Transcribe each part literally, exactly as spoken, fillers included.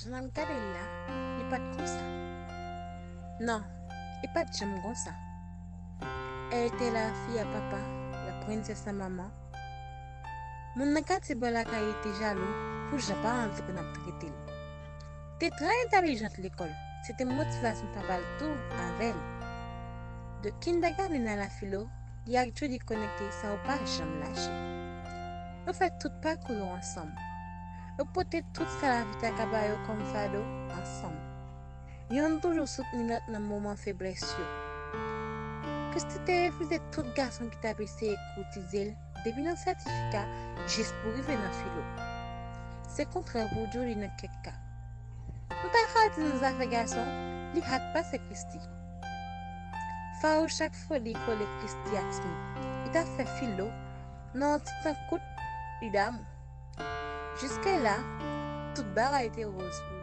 Jan n ap gade l la, li pa t konsa. Non, li pa t janm konsa. Elle était la fille à papa, la princesse à maman. Moun nan katye bò lakay li te jalou pou jan paran l te konn ap trete l. Te trè entèlijant lekòl, se te motivasyon papa l tou avè l. De kindergarten a la filo, li ak Jody konekte san yo pa janm lache. Yo fè tout pakou yo ansanm. Yo pote tout sa lavi ta ka ba yo kòm fado ansanm. Yonn toujou soutni lòt nan moman feblès yo. Christie te refize tout gason ki t ap eseye koutize l, depi nan sètifika jis pou rive nan filo. Se kontrè pou Jody nan kèk ka. Nou ta ka di nan zafè gason, li hot pase Christie. Farouch ak foli kole Christie ak Smith. Li t ap fè filo nan yon ti tan kout, li damou. Jiske la, tout bagay te woz pou yo.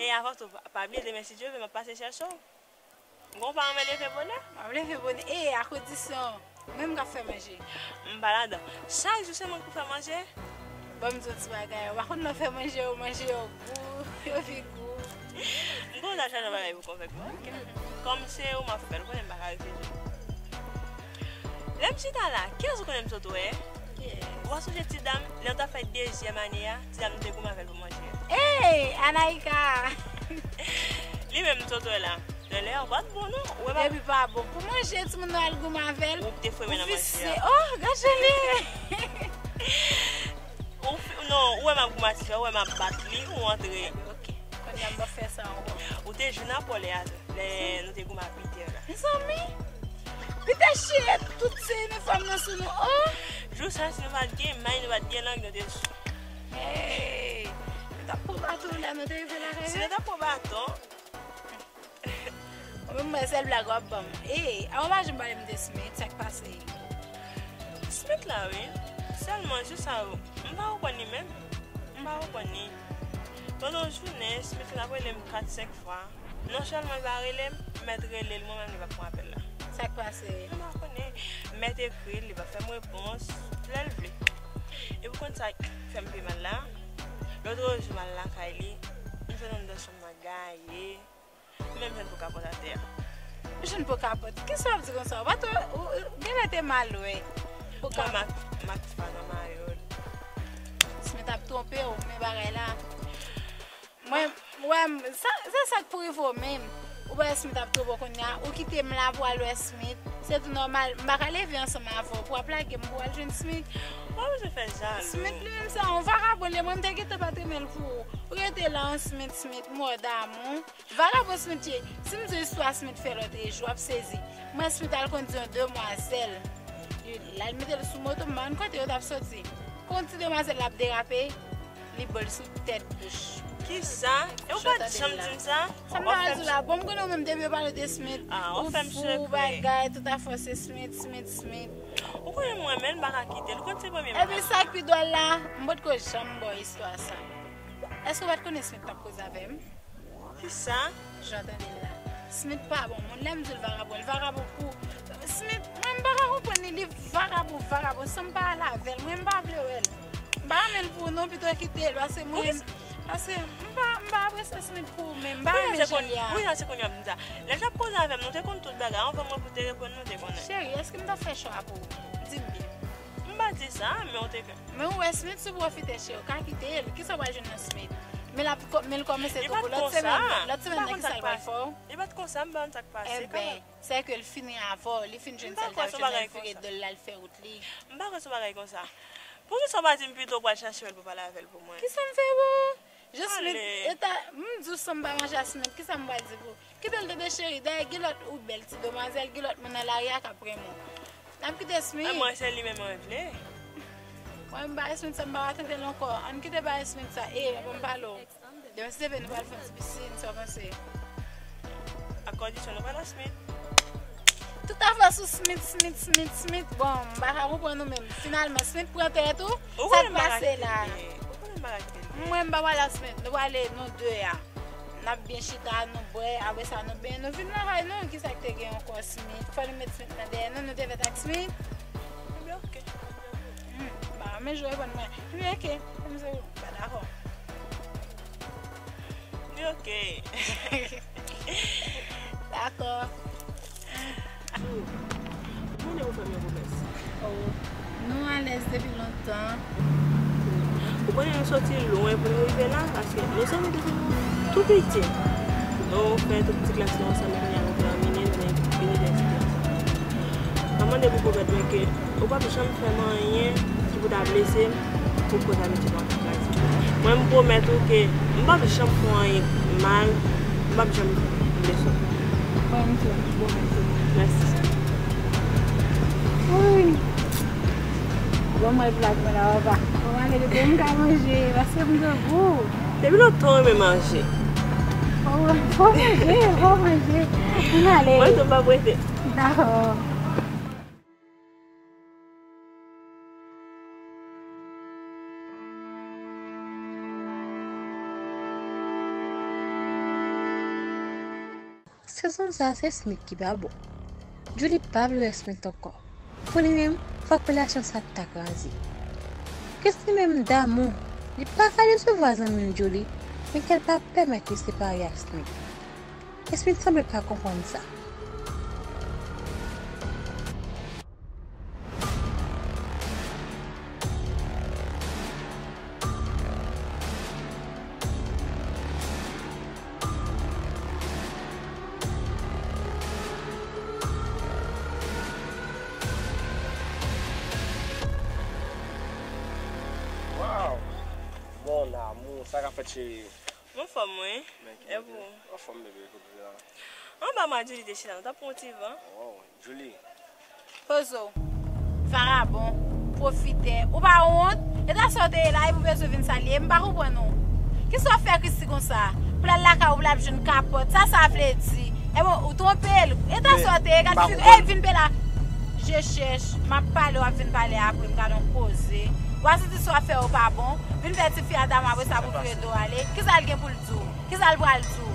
E avan tou, pa, pa bliye demen si Dye vle, m ap pase chèche w. Gon pa anmen leve bonè? M ap leve bonè. E, a kondisyon, mwen m k ap fè manje. M pa ladan. Chak jou se mwen k pou fè manje? Ban m di w ti bagay, ou pa konn lè w fè manje yo, manje yo gou, yo vin gou. M gon ta chanje bagay pou konvèk mwen, ok? Kòm se ou m ap fè l, ou konnen m pa ka refize. Lè m chita la, kiyès ou konnen m sot wè? Ou pa sonje ti dam, lè nou t ap fè dezyèm ane a, ti dam nou te goumen avè l pou manje a? Ey, Anaïka! Li menm m sot wè la. Lè, lè a w pa t bon non. Ou wè m ap Depi pa bon. Pou manje, timoun nan al goumen avè l. Ou te fwe men nan manje a. Ou visye. Oh, gad jan li ye. Ou fi-, non, ou wè m ap goumen ak ti fi a, ou wè m ap bat li, ou antre. Ok, kounye a m p ap fè sa ankò. Ou te jou nan pòlè a, lè nou te goumen ak Peter la. Mezanmi, Peter chire tout se inifòm nan sou nou. Oh! Jou sa, si nou pa t gen may, nou pa t gen lang, nou te sou. Hey! Nou t ap pran baton lè nou te rive lakay la. Si nou t ap pran baton, Mwen menm, mwen sèl blag w ap ban m. E, a w pa janm pale m de Smith, sa k pase? Smith la, wi. Sèlman, jou sa yo, m pa konprann li menm. M pa konprann li. Pandan yon jounen, Smith la ap rele m kat, senk fwa. Non sèlman li pa rele m, m mèt rele l, mwen menm li pa pran apèl la. Sa k pase? M pa konnen. M mèt ekri l, li pa fè m repons. Lè l vle. E pou konn sa k fè m pi mal la, lòt jou m al lakay li, m jwenn anndan chanm nan gaye. Menm jan pou kapòt atè a. Jwenn pou kapòt. Kisa w ap di konsa? Ou pa t wè, ou, ou genlè te mal wè. Mwen mak, mak fa nan mayo l. Si mwen t ap twonpe w, men bagay la. Mwen, wè, m, sa, se sa k pou rive w menm. Ou pa wè Smith ap twonpe w kounye a, ou kite m la pou al wè Smith. Se tou nòmal, m pa ka leve ansanm avè w pou w ap lage m pou w al jwenn Smith. Ou pa bezwen fè jalou. Smith li menm se yon vagabon li ye, mwen m te gentan pa t renmen l pou ou. Ou rete la, yon Smith, Smith, mò damou. Vagabon Smith ye. Si m di w istwa Smith fè lòt jou, w ap sezi. Mwen Smith al kondi yon demwazèl. Li, l al mete l sou moto, m pa konn kote yo t ap soti. Kondi demwazèl la ap derape, li bo l sou tèt bouch. Kisa? E ou pa t janm di m sa? Sa m ta di w la, bon, m konnen w menm depi yo pale de Smith, ou fou, bagay, tout afè w se Smith, Smith, Smith. Ou konnen mwen menm, m pa ka kite l. Ou konn se premye m. Epi sa k pi dwòl la, m potko janm ba w istwa sa. Èske w pa t konnen Smith t ap koze avè m? Kisa? Jan w tande l la. Smith pa bon moun. Lè m di l vagabon, l vagabon pou Smith, mwen m pa ka konprann li, li vagabon, vagabon, san m pa al avè l, mwen m pa vle wè l. M pa renmen l pou ou non, pito kite l, paske mwen, paske m pa, m pa apresye Smith pou ou menm, m pa renmen jan l ye a. Kounya se kounye a m di sa. Lè l t ap koze avè m, nou te konn tout bagay, anvan mwen pou te reponn nou te konnen. Cheri, èske m t ap fè chwa pou ou? Di m byen. M pa di sa, men ou te Men ou wè Smith sou pwofitè cheri, ou ka kite l. Kisa w pral jwenn nan Smith? Men l ap kò-, men l kòmanse tou pou lòt semèn. Lòt semèn nan, kisa l pral fè w? Li pa t konsa, m pa konn sa k pase. Enben, sèke l fini avè w, li fin jwenn sa l t ap jwenn, l vire do l, l al fè wout li. M pa konn se yon bagay konsa. Poukisa w pa di m pito w pral chache w pou pale avè l pou mwen? Kisa m fè pou ou? Jasmine, eta, m di w san m pa manje Jasmine, kisa m pral di pou ou? Kite l tande cheri, dayè gen lòt ou bèl ti demwazèl, gen lòt moun nan lari a k ap renmen w. N ap kite Smith. Mwen, se li menm mwen vle. Mwen, m ba Smith sa, m pa va tande l ankò. Ann kite ba Smith sa. E, ban m pale w. Demen si se vre nou pral fè yon ti pisin, sa w panse? Ak kondisyon nou pral nan Smith. Tout afè sou Smith, Smith, Smith, Smith. Bon, m pa ka konprann ou menm. Finalman, Smith pran tèt ou. Sa k pase la? Ou konnen m pa ka kite l. Mwen, m pa pral ak Smith. Nou prale, nou de a. N ap byen chita, nou bwè, apre sa nou benyen, nou vin lakay nou, kisa k te gen ankò Smith? Fò nou met Smith nan dèyè nou, nou te fèt ak Smith? Ebyen, oke. Hmm, ba, men jou reponn mwen. Ebyen, oke, kòmsi ou pa dakò. Ebyen, oke. Dakò. Mande pou fè m yon pwomès. Oh, nou alèz depi lontan. Ou konnen nou soti lwen pou nou rive la, paske nou zanmi depi nou tou piti. Nou fè tout ti klas nou ansanm, kounye a nou termine, nou nan inivèsite ansanm. M ap mande pou pwomèt mwen ke ou p ap janm fè m anyen ki pou ta blese m pou koz amiti nou ak Mwen, m pwomèt ou ke m p ap janm fè w anyen mal, m p ap janm blese w. Mwen menm tou, m pwomèt ou. Mèsi. Woy. Bon, mwen plat mwen la, papa. Bon, m ale, depi m ka manje, paske m gen gou. Depi lontan w renmen manje. Bon, bon, manje, bon, manje. M ale. Mwen tou, m p ap rete. Dakò. Sezon sa se Smith ki pa bon. Julie pa vle wè Smith ankò. Pou li menm, fòk relasyon sa ta kraze. Christie menm damou, li pa ka desevwa zanmi l Julie, men kè l pa pèmèt li separe ak Smith. Smith sanble pa konprann sa. Waw! Mon amour, sa k ap fèt, cheri? M anfòm, wi. E pou ou? Anfòm, bebe, kote w ye la? Anba mwen, Julie te chita, nou t ap pran yon ti van. Oh, Julie. Poze w. Vagabon, pwofitè. Ou pa wont? Eta sa w te ye la, epi w bezwen vin salye m, m pa konprann ou. Kisa w fè Christie konsa? Pou l al lakay ou, pou l ap jwenn kapòt. Sa sa vle di? Ebyen, ou twonpe l. Eta sa w te ye, gad figi w. Ey, vin pe la. Je chèch, m ap pale, w ap vin pale apre, m gade yon koze. W a santi sa w ap fè yo pa bon. Vin fè tifi a damou, apre sa pou vire do w ale. Kisa l gen pou l di w? Kisa l pral di w?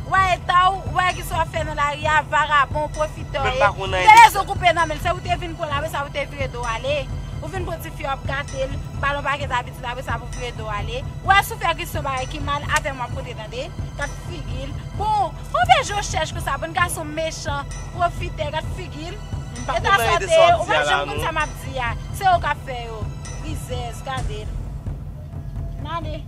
Ou wè eta w, ou wè kisa w ap fè nan lari a, vagabon, pwofitè w ye. Ou te rezon koupe nan men l, se ou te vin pran l, apre sa ou te vire do w ale. Ou vin pran tifi a, w ap gate l, ba l yon pakèt abitid, apre sa pou vire do w ale. Ou wè si w fè Christie yon bagay ki mal, atè m w ap pote tande. Gad figi l. Bon, konbyen je w chèch konsa, bann gason mechan, pwofitè, gad figi l. Eta sa w te ye, ou pa janm konn sa m ap di a. Se yo k ap fè yo. Rizèz, gade l. N ale.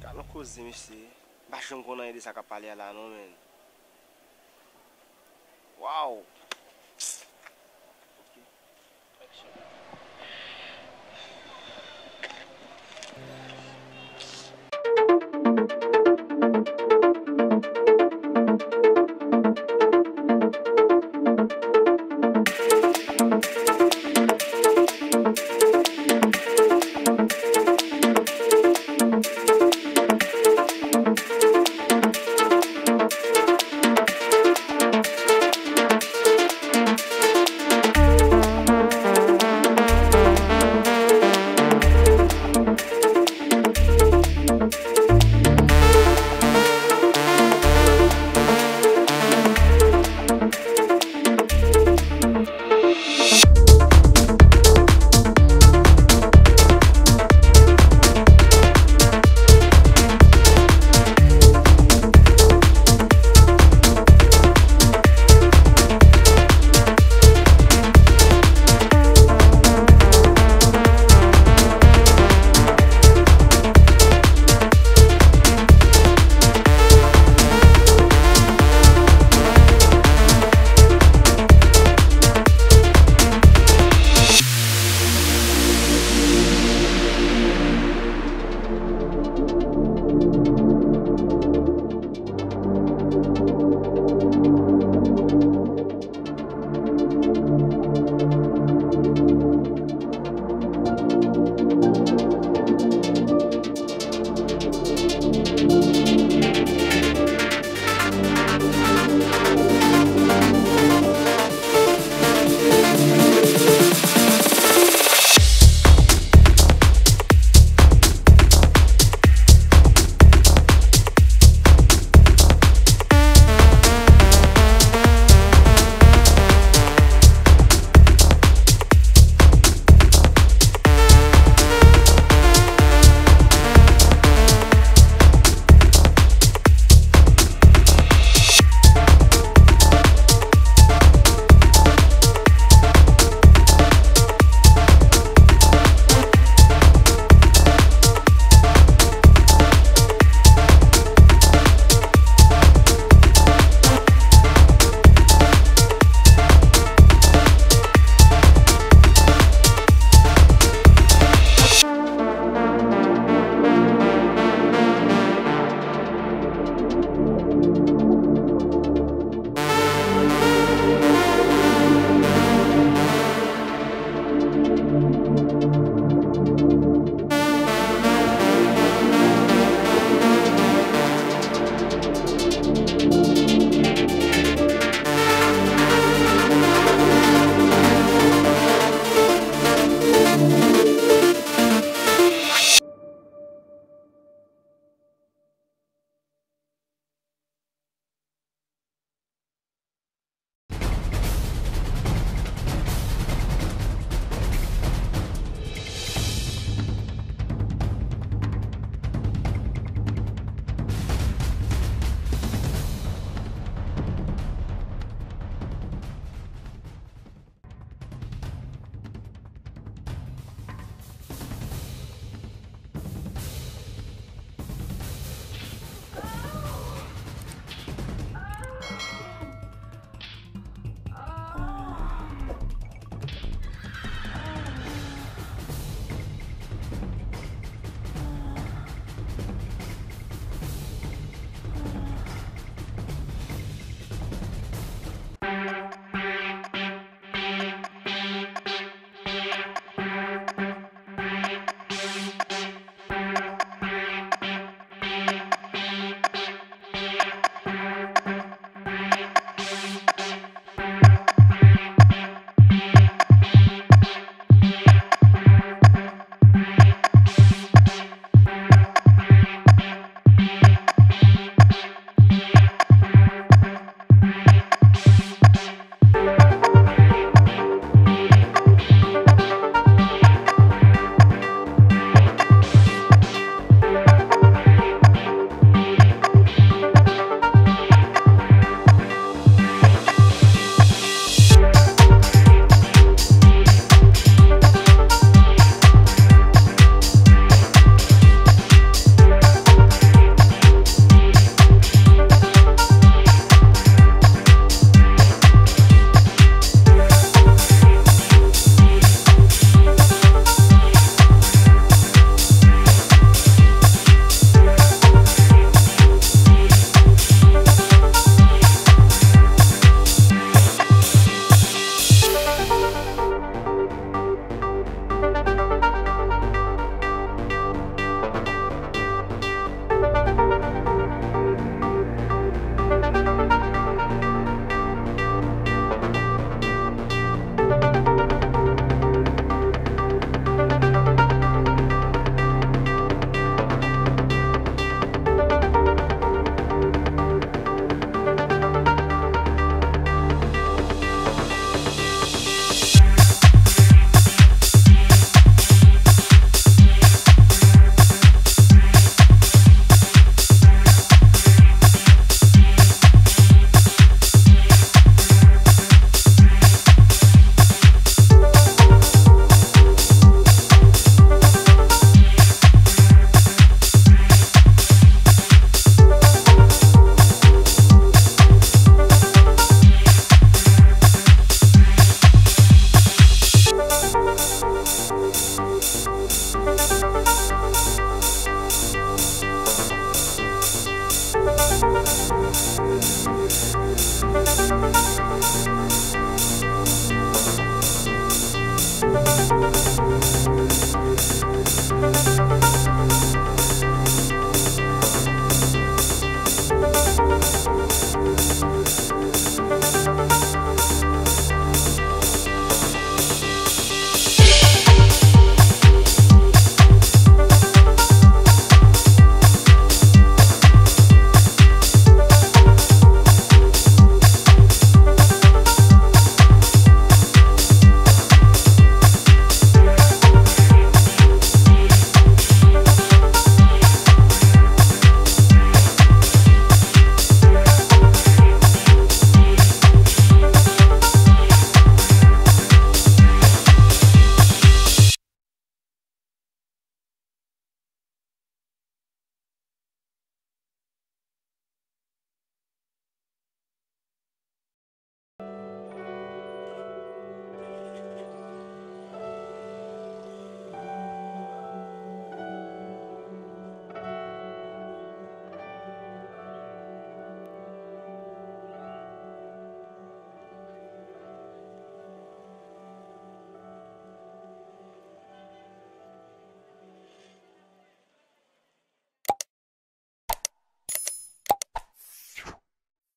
Gad yon koze, mesye. M pa janm konn anyen de sa k ap pale a la, non, menn. Waw!